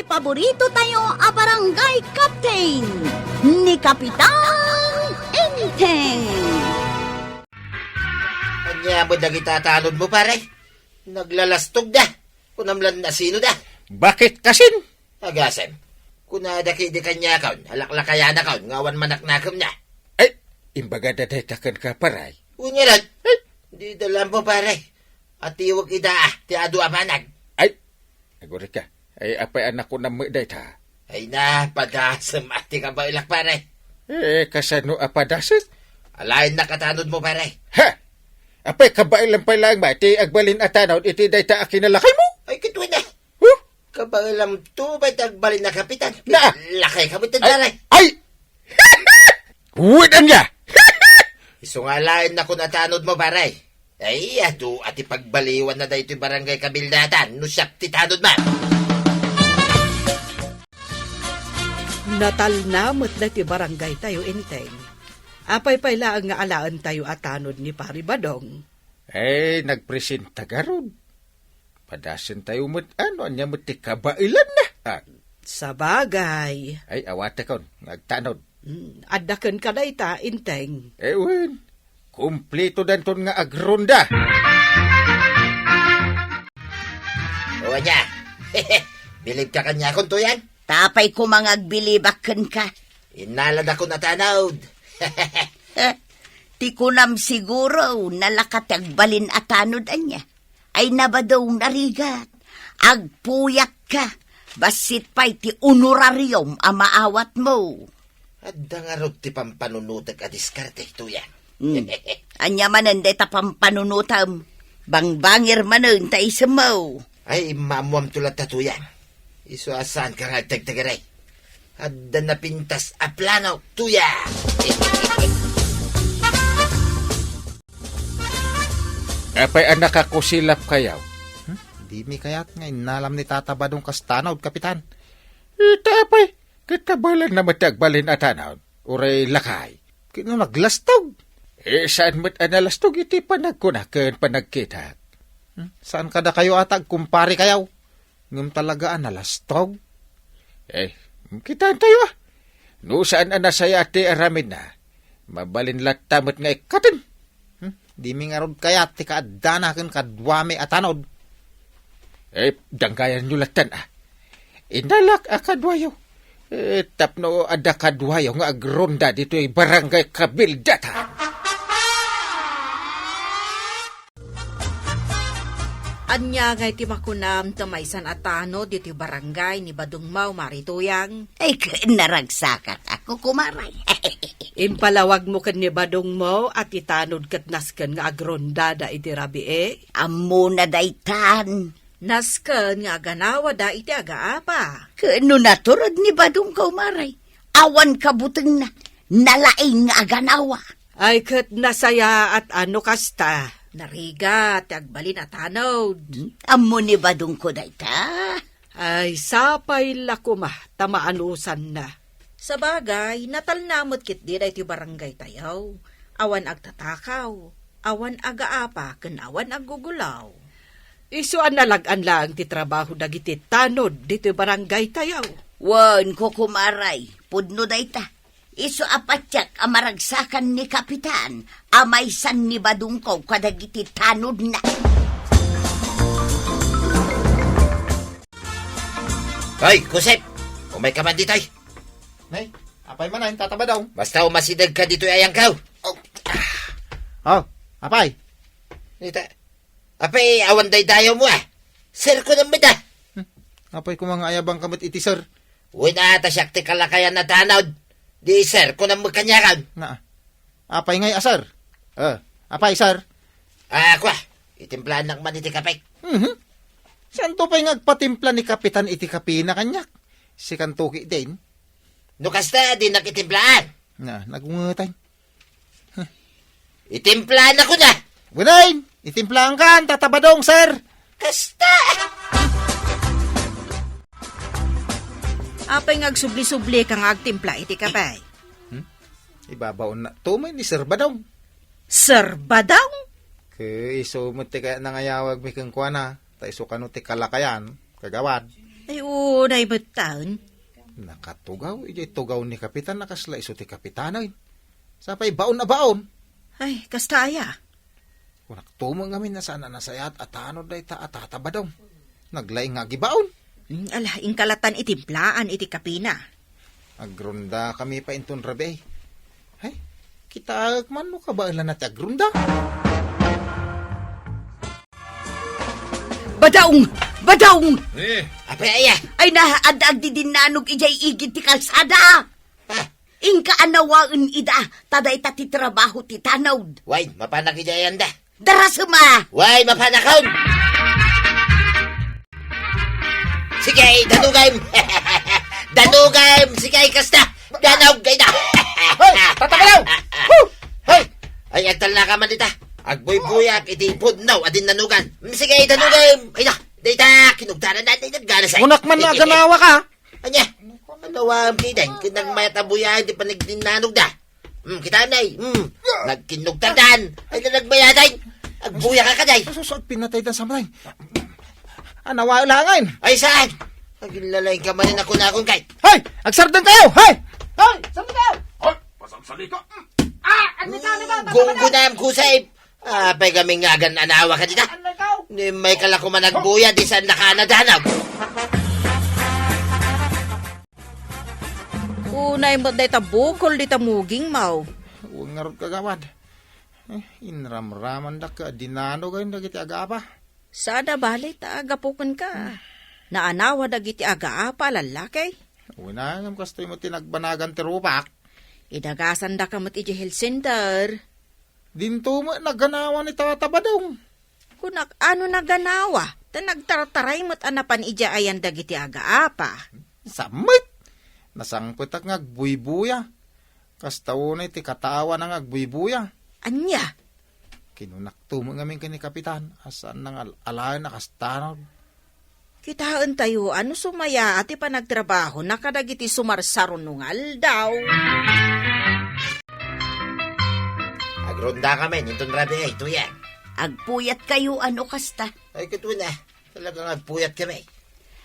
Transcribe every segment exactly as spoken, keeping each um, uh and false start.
Paborito tayo a barangay captain, ni Kapitan Enteng. Ania met dagita tanodmo, pare? Naglalastogda. Kunam lan no sinoda. Bakit kasin? Agasem. Kunada ketdi kaniakon, alaklakayanakon nga awan manaknakemna. Ay, imbagada dayta kenka, pare. Wen ngarud. Ay, dida laeng, pare. Atiwek ida, ah, ti adu a banag. Ay, agurayka. Ay, apay a nakunam met dayta? Ay na, padasem a ti kabaelak, pare. Eh, kasano a padasem? Alaennak a tanodmo, pare. Ha! Apay, kabaelam pay laeng met ti agbalin a tanod iti dayta a kinalakaymo? Ay, kitwina. Huh? Kabaelamto pay ti agbalin a kapitan. Na! Lakayka met, pare. Ay! Wen ania? Isu nga alaennakon a tanodmo, pare. Ay, adu a ti pagbaliwanna daytoy barangay kabildatan no siak ti tanodmo. Natalna met daytoy barangaytayo, Enteng. Apay pay laeng nga alaentayo a tanod ni Pari Badong? Eh, nagpresenta garud. Padasentayo met, no ania met ti kabaelanna. Ah. Sabagay. Ay, awatekon nga agtanod. Hmm, adda kenka dayta, Enteng. Eh, wen. Kumpletodanton nga agronda. O, ania? Bilibka kaniakon, Tuyang? Apay koma nga agbilibak kenka? Innaladakon a tanod. Eh, ti kunam siguro, nalaka ti agbalin a tanod, ania? Ay na, Badong, narigat. Agpuyatka. Bassit pay ti honorarium a maawatmo. Adda ngarud ti pampanunotek a diskarte, Tuyang. Hmm. Ania manen dayta pampanunotem? Bangbangir manen ta isemmo. Ay, immaammoamto latta, Tuyang. Isu a saanka nga agtegtegeray. Adda napintas a plano, Tuyang. Apay a nakakusilapkayo? Hmm? Dimi kayat nga innalam ni Tata Badong kas tanod, Kapitan? Ita apay, ket kabaelanna met ti agbalin a tanod, uray lakay. Ket no naglastog? Eh, saan met a nalastog iti panagkuna ken panagkitak? Hmm? Saan kadakayo a agkumparekayo? Ngem talaga a nalastog? Eh, kitaentayo, ah. No saan a nasayaat ti aramidna, mabalin latta met nga ikkaten. Hmm? Dimi ngarud kayat ti kaaddana ken kaduami a tanod. Eh, danggayanyo lattan, ah. Inalak a kaduayo. Eh, tapno adda kaduayo nga agronda ditoy barangay kabildatan. Ania ngay ti makunam ti maysan a tanod ditoy barangay ni Badongmo, Mari Tuyang? Ay, ken naragsakak a, kukumaray. Impalawagmo ken ni Badongmo a ti tanod ket nasken nga agrondada iti rabii? Ammona daytan. Nasken nga aganawada iti agaapa. Ken no naturod ni Badong, kumaray, awan kabutengna, nalaing nga aganawa. Ay, ket nasayaat a no kasta. Narigat ti agbalin a tanod. Hmm? Ammo ni Badongko dayta? Ay, sapay la koma ta maanusanna. Sabagay, natalna met ketdi daytoy barangaytayo. Awan agtatakaw, awan agaapa, ken awan aggugulaw. Isu a nalag-an laeng ti trabaho dagiti tanod ditoy barangaytayo. Wen, kukumaray, pudno dayta. Isu a patiek a maragsakan ni Kapitan a maysan ni Badongko kadagiti tanodna. Hoy, Kusep! Umayka man ditoy. Nay, apay manen, Tata Badong? Basta umasidegka ditoy ayangkaw. Oh, apay? Ita, apay, awan daydayawmo, ah. Sir, kunam met, ah. Hmm. Apay koma nga ayabangka met iti sir? Wen a, ta siak ti kalakayan a tanod. Di sir, kunam met kaniakan. Na, apay ngay a sir? Eh, apay, sir? Ah, kua, itimplaannak man iti kape. Mhm. Saanto pay nga agpatimpla ni Kapitan iti kapena kaniak? Sikanto ketdin. No kasta, dinak itimplaan. Na, nagungetan. Itimplaanakon a. Wen, itimplaankan, Tata Badong, sir. Kasta. Apay nga agsubli-sublika nga agtimpla iti kape? Hmm? Ibabaonna to met ni Sir Badong. Sir Badong? Ket isu met ti kayat nangayawagmi kenkuana, ta isu kano ti kalakayan, kagawad. Ay, unay metten. Nakatugaw, ijay tugaw ni Kapitan, nakasla isu ti Kapitanen. Sapay baon a baon. Ay, kasta aya. Kunak tumo ngamin a saan a nasayaat a tanod dayta a Tata Badong. Naglaing nga agibaon. Mm, ala, inkalatan itimplaan iti kapina. Agrunda kami pa inton rabii. Ay, kitaek man no kabaelanna ti agrunda. Badaong! Badaong! Eh. Apay aya? Ay na, adda agdidinnanog ijay igid ti kalsada. Ah. Inka anawaen ida, ta dayta ti trabaho ti tanod. Way, mapanak ijay anda. Darasem a! Way, mapanakon! Sige, danugem! Danugem! Sige, kasta! Danug, kayda! Hoy! Tatabalaw! Hoy! Ay, agtalna ka man dita. Agbuybuyak iti pudno a dinnanugan. Sige, danugem! Ay na, dayta, kinugtaran na, dayta, ganas, ay. Kunak man na aganawa ka. Ania? Ano wa, Pideng? Kinagmayat a buyaen ti panagdinnanog da. Hmm, kita, nay. Hmm. Nagkinugtaran. Ay, na nagmayaday. Agbuya ka, kaday. Sus, sus, pinatay dan sa malay. Anawa langan. Ay, saan? Aginlalay ka man na kunakon kay. Hoy! Agsardeng kayo! Hoy! Hoy! Saan kayo? Hoy! Pasagsalita! Ah! Ano ka, ano ka? Gunggunam, kusay! Apay kami nga agan-anawa ka dita? Ano ka? Ni may kalakuman agbuya, di saan nakaanadanag. Unay met dayta bukol dita muging, maw. Wen ngarud, kagawad. Eh, inramramandak a dinano gayon dagiti agaapa. Sada bali ta agapuken ka. Naanawa dagiti agaapa a lallaki. Wen, ngem kastoy met ti nagbanagan ti rupak. Idagasandaka met idiay health center. Dinto met naganawa ni Tata Badong. Kunak, ano naganawa? Ta nagtartaray met a napan idiay ayan dagiti agaapa. Sa met! Nasangpetak nga agbuybuya. Kasta unay ti katawana nga agbuybuya. Ania? Kinunak tumo ngamin ken ni Kapitan, a saan nga al-, alaen a kastanod. Kitaentayo a no sumayaat ti panagtrabahona kadagiti sumarsarunong nga aldaw. Agrunda kami, inton rabii, Tuyang. Agpuyat kayo, ano kasta? Ay, katuan, ah. Talagang agpuyat kami.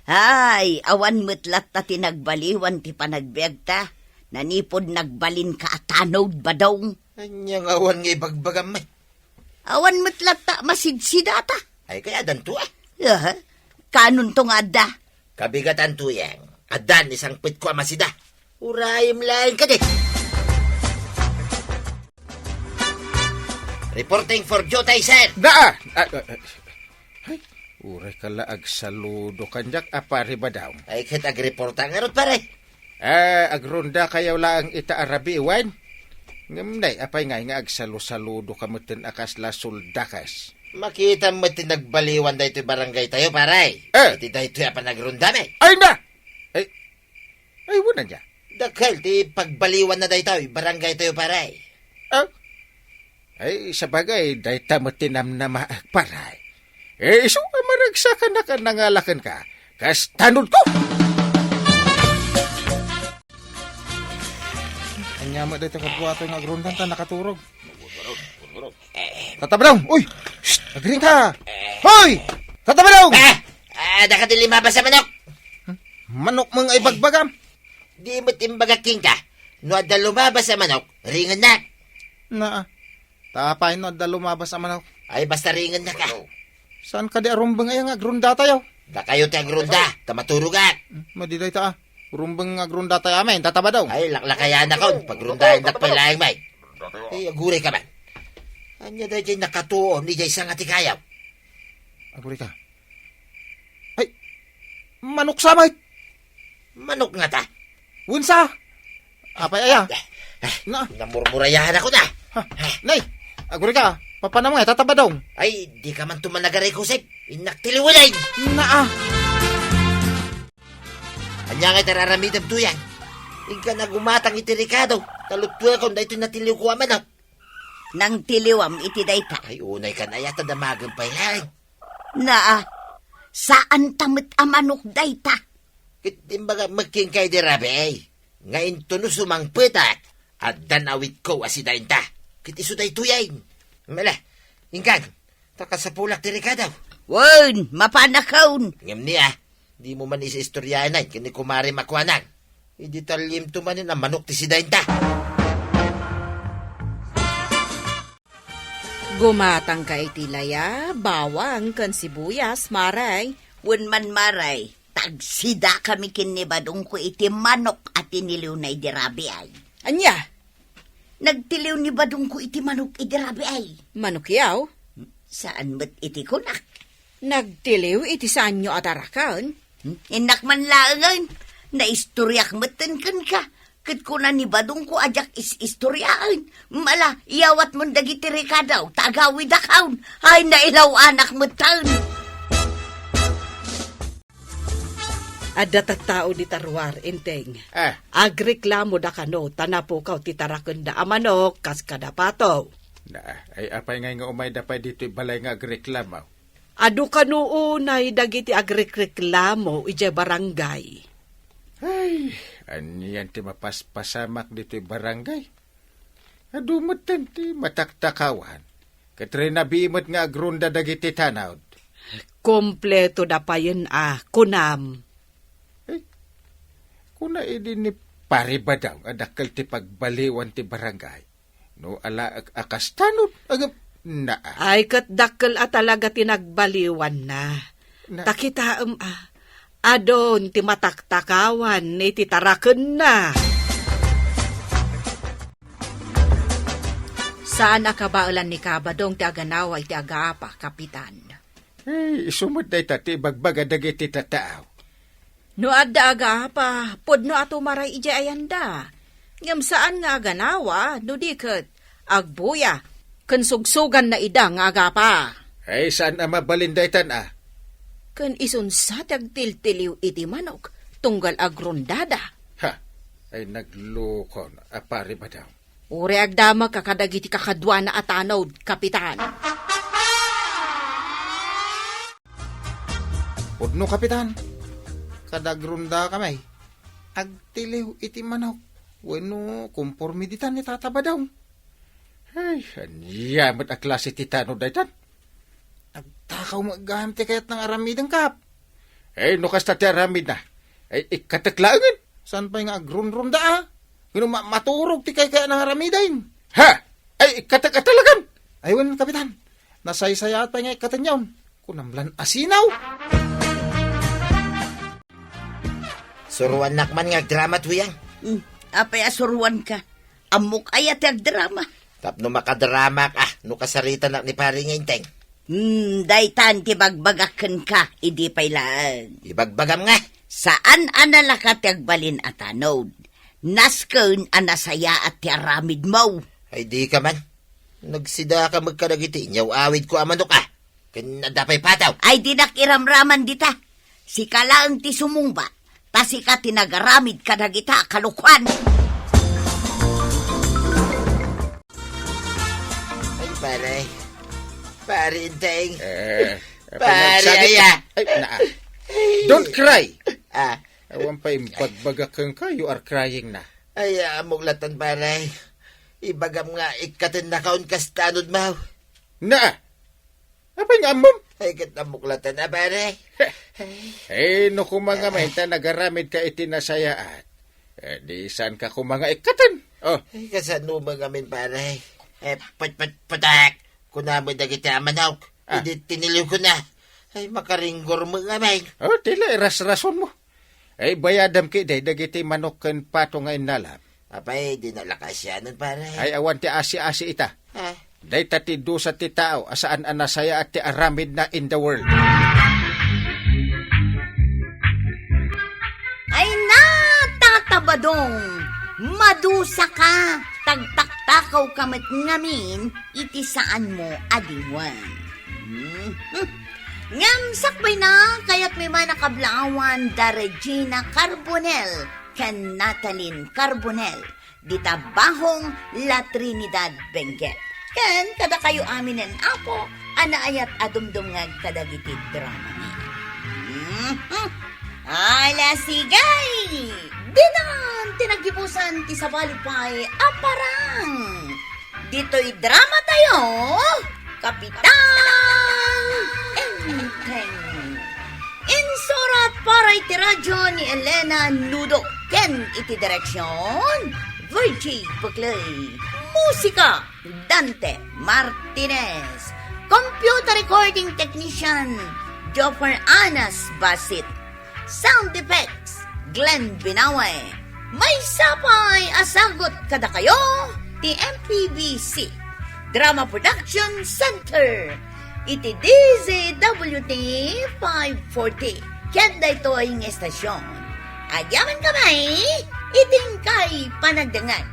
Ay, awan met latta ti nagbaliwan ti panagbiagta. Nanipod nagbalin ka a tanod, Badong. Ania nga awan nga ibagbagam, may? Awan met latta masidsidata. Ay, kaya danto, ah. Aha. Kanunto nga adda? Kabigatan, Tuyang. Addan isang pitko a masida. Urayem laeng kadi. Reporting for duty, sir. Daa! Ah, ah, ah. Ay, uray ka la agsaludo kaniak a pare Badong. Ay, ket agreporta ngarud, pare. Ah, agrunda kayo laeng ita a rabii wen? Ngem nay, apay ngay nga agsalusaludo ka metten a kasla suldakas? Makita met ti nagbaliwan daytoy barangay tayo, pare. Eh. Iti daytoy a panagrundami. Ay na! Ay, ay, wala niya. Dakkel ti pagbaliwan na daytoy barangay tayo, pare. Ah? Ay, sabagay, dayta met ti namnamaak, pare. Eh, isu a maragsakanak a nangalaken ka, kas tanod ko! Anya met dayta kabuato nga agrundan ta nakaturog. Tata Badong! Uy! Shh! Agring ka! Hoy! Tata Badong! Ah! Ah, daka ti limabas a manok! Manok mo nga ibagbagam? Di met imbagak kenka, no adda lumabas a manok, ringennak. Naa. Ta apay no adda lumabas a manok? Ay, basta ringennak, ah. Saan kadi a rumbeng aya nga agrunda tayo? Dakayo ti agrunda, ta maturogak. Hmm, madi dayta, ah. Rumbeng nga agrunda tayo amin, Tata Badong. Ay, laklakayanakon, pagrundaennak pay laeng, may. Ay, aguray ka man. Anya dayjay nakatuon, ijay sanga ti kayaw? Aguray ka. Ay, manok sa, mate. Manok ngata? Wensa? Apay aya? Ah, ah, na. Namurmurayahan ako na. Ha, nay, aguray ka, papanam nga, Tata Badong. Ay, di ka man tumanagaray, Kusip. Innak ti liwilay. Naa. Anya nga iti raramidem, Tuyang? Inka nagumatang iti rekado, ta luttuekon daytoy natiliwko a manok. Nangtiliwam iti dayta. Ay, unay kan aya ta damagem pay laeng. Naa, saan ta met a manok dayta. Ket imbaga met kenka idi rabii, nga intono sumangpetak, addan awitko a sidainta. Ket isu daytoy ay. Mala, inkan, ta kasapulak ti rekado. Wen, mapanakon. Ngem ni, ah, Dimo man is-istoryaen ken ni kumarem a kuana. Idi talliemto manen a manok ti sidaenta. Gumatangka iti laya, bawang, ken sibuyas, Mare. Wen man, Mare, ta agsidakami ken ni Badongko iti manok a tiniliwna idi rabiay. Ania? Nagtiliw ni Badongko iti manok idi rabiay. Manok yaw? Saan met iti kunak. Nagtiliw iti saanyo a taraken? Hmm? Innak man laengen, naistoriak metten kenka. Ket kuna ni Badongko a diak is-istoriaen. Mala, iyawatmon dagiti rekadaw, ta agawidakon. Ay, nailaw-anak metten. Adda tattao dita ruar, Enteng. Ah. Agreklamo da kano, ta napukaw ti tarakenda a manok, kas kada Pato. Na, ay, apay ngay nga umayda pay ditoy balay nga agreklamo? Adu kano unay dagiti agrekreklamo idiay barangay. Ay, anian ti mapaspasamak ditoy barangay? Adu metten ti mataktakawan. Ket rinabii met nga agronda dagiti tanod. Kompleto da payen a, kunam. Eh, kuna idi ni Pare Badong a dakkel ti pagbaliwan ti barangay. No ala ak-, a kas tanod, agap-, naa. Ay, ket dakkel a talaga ti nagbaliwanna. Na- Ta kitaem a, adun ti mataktakawan iti tarakenna. Saan a kabaelan ni Kabadong ti aganawa iti agaapa, Kapitan. Eh, isu met dayta ti ibagbaga dagiti tattao. No adda agaapa, pudno a tumaray idiay ayanda. Ngem saan nga aganawa, no di ket agbuya, ken sugsuganna ida nga agapa. Ay, saan a mabalin daytan a? Ken isunsa ti agtiltiliw iti manok, tunggal agrondada. Ha? Ay, naglukon a Pare Badong. Uray agdamagka kadagiti kakaduana a tanod, Kapitan. Pudno, Kapitan. Kada agrondakami, agtiliw iti manok. Wenno, komporme ditan ni Tata Badong. Ay, ania met a klase ti tanod daytan? Nagtakaw met gayam ti kayatna nga aramiden, Kap. Eh, no kasta ti aramidna, ay ikkatek laengen. Saan pay nga agrunrunda a? Wenno ma-, maturog ti kaykayatna nga aramiden. Ha? Ay ikkatek a talagan? Ay, wen, Kapitan. Nasaysayaat pay nga ikkatenyon. Kunam lan asinaw. Suruannak man nga agdrama, Tuyang. Hmm, apay a suruanka? Ammok aya ti agdrama? Tapno makadramak, ah, no kasaritanak ni Pari nga Enteng. Hmm, daytan ti bagbagak kenka, idi pay laeng. Ibagbagam nga. Saan a nalaka ti agbalin a tanod. Nasken a nasayaat ti aramidmo. Ay, dika man. Nagsidaka met kadagiti inyaw-awidko a manok, ah. Ken adda pay pataw. Ay, dinak iramraman dita. Sika laeng ti sumungbat, ta sika ti nagaramid kadagita a kalokuan. Ay, pare. Pare Enteng. Eh, Pare, pinagsagit aya. Ay, naa. Don't cry. Ah. Awan pay imbagbaga kenka, you are crying na. Ay, ammok latta, pare. Ibagam nga ikkatennakon kas tanod, maw. Naa. Apay nga ammom? Ay, ket ammok latta, pare. Eh, no koma nga manen ta nagaramidka iti nasayaat, eh, di saanka koma nga ikkaten. Oh. Ay, kasano met ngamin, pare? Eh, put-, put-, putek! Kuna met dagiti a manok. Ah. Idi tiniliwko na. Ay, makaringgor met ngamin. Oh, ti la, irasrasonmo. Ay, bayadam ketdi dagiti manok ken pato nga innalam. Apay, di nalakasianan, pare. Ay, awan ti asi-asi ita. Ah. Dayta ti dusa ti tao a saan a nasayaat ti aramidna in the world. Ay na, Tata Badong! Madusaka! Tagtaktakawka met ngamin iti saanmo a dimuen. Hmm. Ngem sakbayna, kayatmi man a kablaawan da Regina Carbonell ken Natalie Carbonell, dita Bahong La Trinidad, Benguet. Ken kadakayo aminen, Apo, a naayat a dumdumngeg kadagiti dramami. Mhm. Ala, sige! Dinan ti naggibusan ti sabali pay a parang. Ditoy dramatayo, Kapitan Enteng. Surat para iti radyo ni Elena Nudo ken iti direksyon, Virgie Buclay. Musika, Dante Martinez. Computer recording technician, Joffer Anas Basit. Sound effects, Glenn Binawe. Maysa pay a sagut kadakayo ti M P B C Drama Production Center iti D Z W T five forty. Ken daytoy nga estasyon, agyamankami iti inkay panagdengngeg.